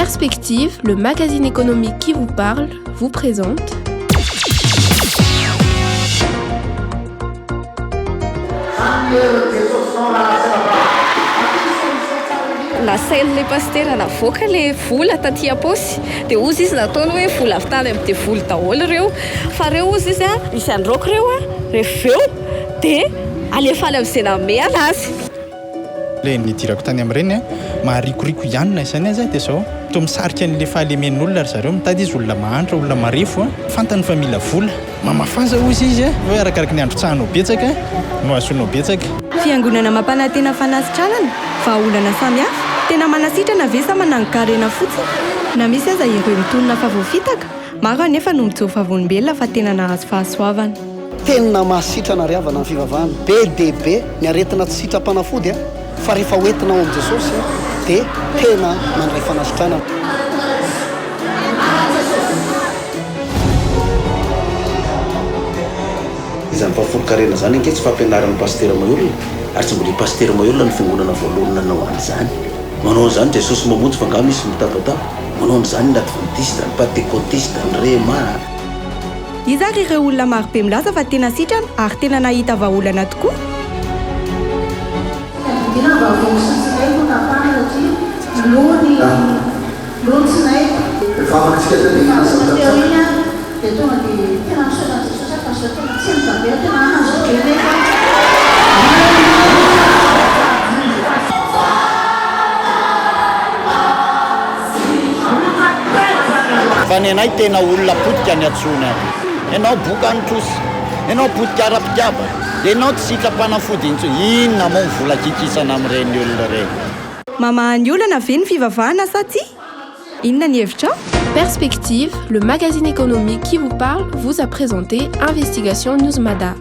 Perspective, le magazine économique qui vous parle, vous présente. Nasain'ilay pasitera navoaka ilay vola taty am-paosy dia hozy izy nataony hoe vola avy tany amin'ny devoly daholo ireo fa ireo hozy izy a misy androako ireo a rehefa avy eo dia alefa any amin'izay nanome anazy. Ilay nidirako tany amin'ireny an, maharikoriko ihany na izany aza dia izao, toa misarika an'ilay fahalemen'olona ry zareo, mitady izy olona mahantra, olona marefo an, fantany fa mila vola, mamafaza hozy izy an, hoe arakaraky ny androtsahanao betsaka no ahazoanao betsaka. Fiangonana mampanantena fanasitranana, vahaolana samihafa, tena manasitrana ve sa manangon-karena fotsiny? Na misy aza ireo mitonona fa voafitaka, maro anefa no mijoro vavolombelona fa tena nahazo fahasoavana. Tena mahasitrana ry havana ny fivavahana. Be dia be ny aretina tsy sitram-panafody fa rehefa hoentina ao amin'i Jesosy dia tena mandray fanasitranana. Izany fahafolonkarena izany ange tsy fampianaran'i Pasitera Maheolona ary tsy mbola i Pasitera Maheolona no fiangonana voalohany nanao an'izany. Manao an'izany Jesosy Mamonjy fa angaha misy mitabataba? Manao an'izany ny Advantista, ny Pantekotista, ny Rhema. Iza ary ireo olona marobe milaza fa tena sitrana ary tena nahita vahaolana tokoa? Tadidiana mba voky sy tsinaiko no tapahana satria lo ny lo ny tsinaiko. Vavaka tsika teo dia Fa hihinana teo zavatra iny aho dia tonga dia tena misaotra an'i Jesosy aho fa zao tena tsy mibabe aho tena azo be nefa. Fa ny anay tena olona potika ny antsoiny any. Ianao boka ny trosa, ianao potika ara-pitiavana, ianao tsy sitram-panafody intsony, inona moa ny vola kikisana amin'ireny olona ireny. Mamaha ny olana ve ny fivavahana sa tsia? Inona ny hevitrao? Perspective, le magazine économique qui vous parle, vous a présenté Investigation News Mada.